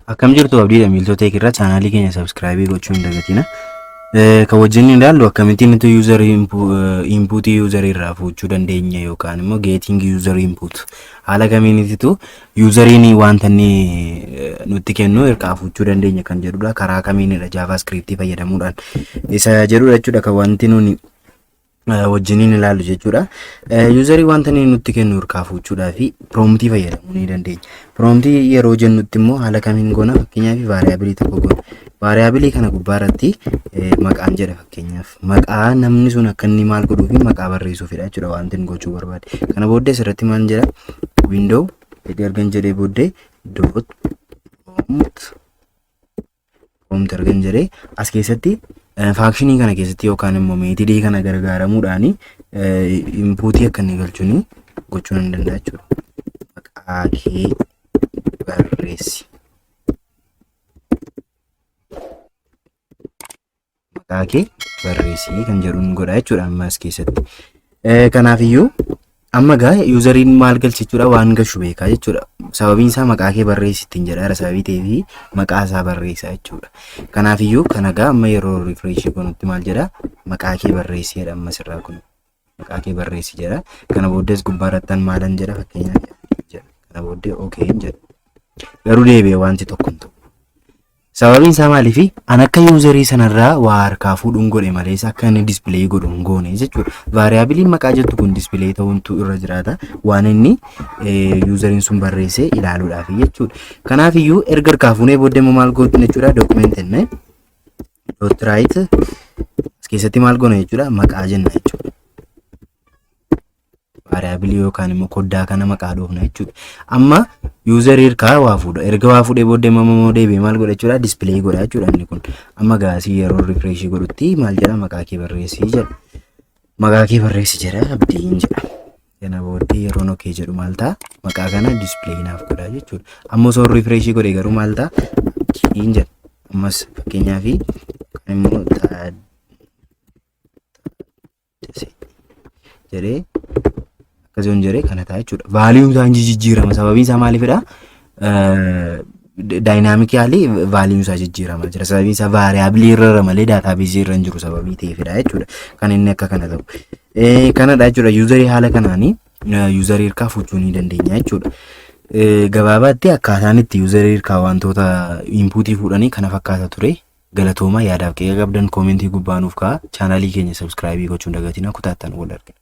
Akkam jirtu, abdiidha. Miiltota irraa chaanaalii keenya subscribe gochuu hin dagatina. Kan wajjin ilaallu akkamittiin nuti user inputii user irraa fuuchuu dandeenya yookaan immoo getting user input, haala kamiinititu useriin wanta inni nutti kennu irraa fuuchuu dandeenya kan jedhudha. Karaa kamiinidha JavaScript fayyadamuudhaan isa jedhudha jechuudha kan wanti nuni wajjiniin ilaallu jechuudha. Userii wanta inni nutti kennu irraa fuuchuudhaa fi promptii fayyadamuu ni dandeenya. Promptii yeroo jennutti immoo haala kamiin goona? Fakkeenyaaf, variableii tokko goona. Variableii kana gubbaa irratti maqaan jedha. Fakkeenyaaf, maqaa namni sun akka inni maal godhuu fi maqaa barreessuufidha jechuudha wanti inni gochuu barbaade. Kana booddee asirratti maal jedha? Window jedhee argan jedhee booddee dot prompt, prompt argan jedhee as keessatti functionii kana keessatti yookaan immoo methodii kana gargaaramuudhaan inputii akka inni galchuun gochuu nan danda'a jechuudha. Maqaa kee barreessi. Maqaa kee barreessi kan jedhuun godha jechuudha amma as keessatti. Kanaafiyyuu amma gaa useriin maal galcha jechuudha? Waan galchu beekaa jechuudha. Sababiin isaa maqaa kee barreessi ittiin jedha sababii ta'eefi maqaa isaa barreessa jechuudha. Kanaafiyyuu kana gaa amma yeroo refresh goonutti maal jedha? Maqaa kee barreessi jedha. Amma sirraa kun maqaa kee barreessi jedha. Kana booddees gubbaa irrattan maalan jedha? Fakkeenyaaf jedha. Kana booddee okay jedha. Garuu deebi'ee wanti tokko hin ta'u. Sababiin isaa maaliifi? An akka userii sanarraa waa harkaa fuudhuun godhe malee akka inni display godhu hin goone jechuudha. Variableiin maqaa jettu kun display ta'uuntu irra jiraata waan inni useriin sun barreessee ilaaluudhaaf jechuudha. Kanaaf iyyuu erga harkaa fuunee booddee immoo maal gootu jechuudha? Document jennee dot write as keessatti maal goona jechuudha? Maqaa jenna jechuudha. Variableii yookaan immoo koddaa kana maqaa dhoofna jechuudha. Amma userii harkaa waa fuudha. Erga waa fuudhee booddee immoo deebi'ee maal godha jechuudha? Display godha jechuudha inni kun. Amma gaasii yeroo refresh godhutti maal jedha? Maqaa kee barreessii jedha. Maqaa kee barreessi jedha, Abdiin jedha. Kana booddee yeroo okay jedhu maal ta'a? Maqaa kana display naaf godha jechuudha. Amma osoo refresh godhe garuu maal ta'a? Abdiin jedha. Ammas fakkeenyaaf kan immoo Taaddasee jedhee akkasumas jedhee kana ta'a jechuudha. Valueun isaa jijjiirama. Sababiin isaa maaliifidha? Dynamically valueun isaa jijjiiramaa jira. Sababiin isaa variableii irra malee databaseii irra hin jiru sababii ta'eefidha jechuudha. Kan inni akka kana ta'u. Kanadha jechuudha. Userii haala kanaanii userii harkaa fuuchuu ni dandeenya jechuudha. Gabaabaatti akkaataan itti userii harkaa wantoota inputii fuudhanii kana fakkaata ture. Galatooma. Yaadaaf qeeqa qabdan commentii gubbaa nuuf ka'a. Channelii keenya subscribe gochuun dagatina. Kutaattan wal argina.